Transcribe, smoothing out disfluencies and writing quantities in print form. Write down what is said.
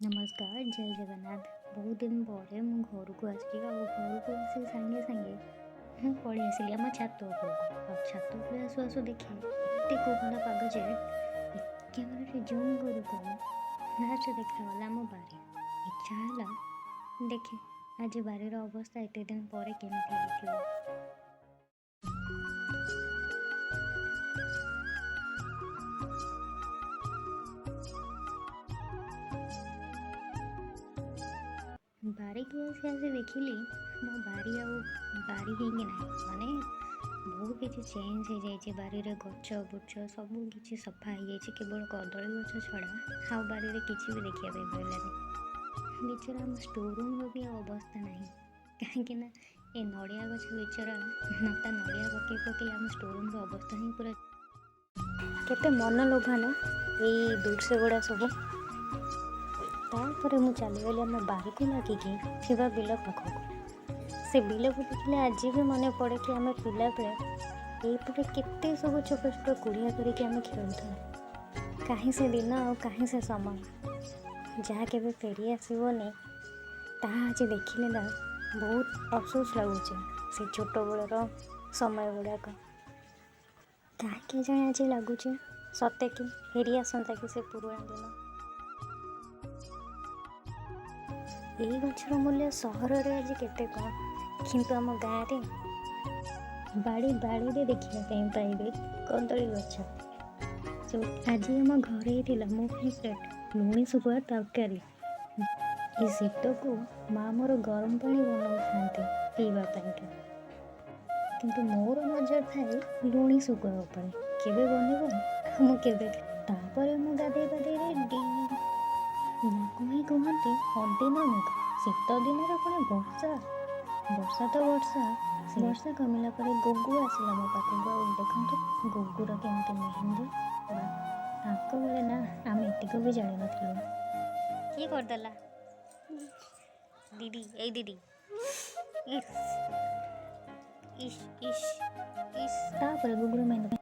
ନମସ୍କାର, ଜୟ ଜଗନ୍ନାଥ। ବହୁତ ଦିନ ପରେ ମୁଁ ଘରକୁ ଆସିଛି ଆଉ ଘରକୁ ଆସି ସାଙ୍ଗେ ସାଙ୍ଗେ ମୁଁ ପଳେଇ ଆସିଲି ଆମ ଛାତ ଉପରକୁ। ଆଉ ଛାତ ଉପରେ ଆସୁ ଆସୁ ଦେଖେ ଏତେ କୋହଲା ପାଗ ଯେ କ୍ୟାମେରାରେ ଜୁମ୍ କରୁ କରୁ ଲାଷ୍ଟ ଦେଖାଗଲା ଆମ ବାରି। ଇଚ୍ଛା ହେଲା ଦେଖେ ଆଜି ବାରିର ଅବସ୍ଥା ଏତେ ଦିନ ପରେ କେମିତି ହେଇଥିବ। ବାରିକି ଆସି ଆସି ଦେଖିଲି ମୋ ବାରି ଆଉ ବାରି ହେଇକି ନାହିଁ, ମାନେ ବହୁତ କିଛି ଚେଞ୍ଜ ହେଇଯାଇଛି। ବାରିରେ ଗଛ ବୁଛ ସବୁ କିଛି ସଫା ହେଇଯାଇଛି, କେବଳ କଦଳୀ ଗଛ ଛଡ଼ା ଆଉ ବାରିରେ କିଛି ବି ଦେଖିବା ପାଇଁ ମିଳିଲାନି। ବିଚରା ଆମ ଷ୍ଟୋର୍ ରୁମ୍ର ବି ଆଉ ଅବସ୍ଥା ନାହିଁ, କାହିଁକି ନା ଏ ନଡ଼ିଆ ଗଛ ବିଚରା ନତା ନଡ଼ିଆ ପକେଇ ପକେଇ ଆମ ଷ୍ଟୋର୍ ରୁମ୍ର ଅବସ୍ଥା ହିଁ ପୁରା। କେତେ ମନଲୋଭା ନା ଏଇ ଦୃଶ୍ୟ ଗୁଡ଼ା ସବୁ। ତାପରେ ମୁଁ ଚାଲିଗଲି ଆମ ବାରିକୁ ଲାଗିକି ଥିବା ବିଲ ପାଖକୁ। ସେ ବିଲକୁ ଦେଖିଲେ ଆଜି ବି ମନେ ପଡ଼େ କି ଆମେ ପିଲାବେଳେ ଏଇପଟେ କେତେ ସବୁ ଛୋଟ ଛୋଟ କୁଡ଼ିଆ କରିକି ଆମେ ଖେଳୁଥିଲୁ। କାହିଁ ସେ ଦିନ ଆଉ କାହିଁ ସେ ସମୟ, ଯାହା କେବେ ଫେରି ଆସିବନି, ତାହା ଆଜି ଦେଖିଲେ ନା ବହୁତ ଅଫସୋସ ଲାଗୁଛି। ସେ ଛୋଟବେଳର ସମୟ ଗୁଡ଼ାକ କାହିଁକି କେଜାଣି ଆଜି ଲାଗୁଛି ସତେ କି ଫେରି ଆସନ୍ତା କି ସେ ପୁରୁଣା ଦିନ। ଏଇ ଗଛର ମୂଲ୍ୟ ସହରରେ ଆଜି କେତେ କ'ଣ, କିନ୍ତୁ ଆମ ଗାଁରେ ବାଡ଼ି ବାଡ଼ିରେ ଦେଖିବା ପାଇଁ ପାଇବେ କଦଳୀ ଗଛ। ଆଜି ଆମ ଘରେ ହେଇଥିଲା ମୋ ଫେଭରେଟ୍ ଲୁଣି ଶୁଖୁଆ ତରକାରୀ। ଏ ଶୀତକୁ ମା ମୋର ଗରମ ପାଣି ବନାଉଥାନ୍ତି ପିଇବା ପାଇଁକା, କିନ୍ତୁ ମୋର ନଜର ଥାଏ ଲୁଣି ଶୁଖୁଆ ଉପରେ, କେବେ ବନିବ ଆଉ ମୁଁ କେବେ। ତାପରେ ମୁଁ ଗାଧେଇ ପାଧେଇ ରେଡ଼ି। ୟାକୁ ହିଁ କୁହନ୍ତି ଅଦିନ ମେଘ। ଶୀତ ଦିନରେ ପୁଣି ବର୍ଷା। ବର୍ଷା ତ ବର୍ଷା, ବର୍ଷା କମିଲା ପରେ ଗୁଗୁ ଆସିଲା ମୋ ପାଖକୁ। ଆଉ ଦେଖନ୍ତୁ ଗୁଗୁର କେମିତି ମେହେନ୍ଦି। ବା, ତାଙ୍କ ବେଳେ ନା ଆମେ ଏତିକ ବି ଜାଣିନଥିଲୁ। କିଏ କରିଦେଲା ଦିଦି? ଏଇ ଦିଦି, ଇସ୍ ଇସ୍ ଇସ୍ ଇସ୍। ତାପରେ ଗୁଗୁର ମେହେନ୍ଦି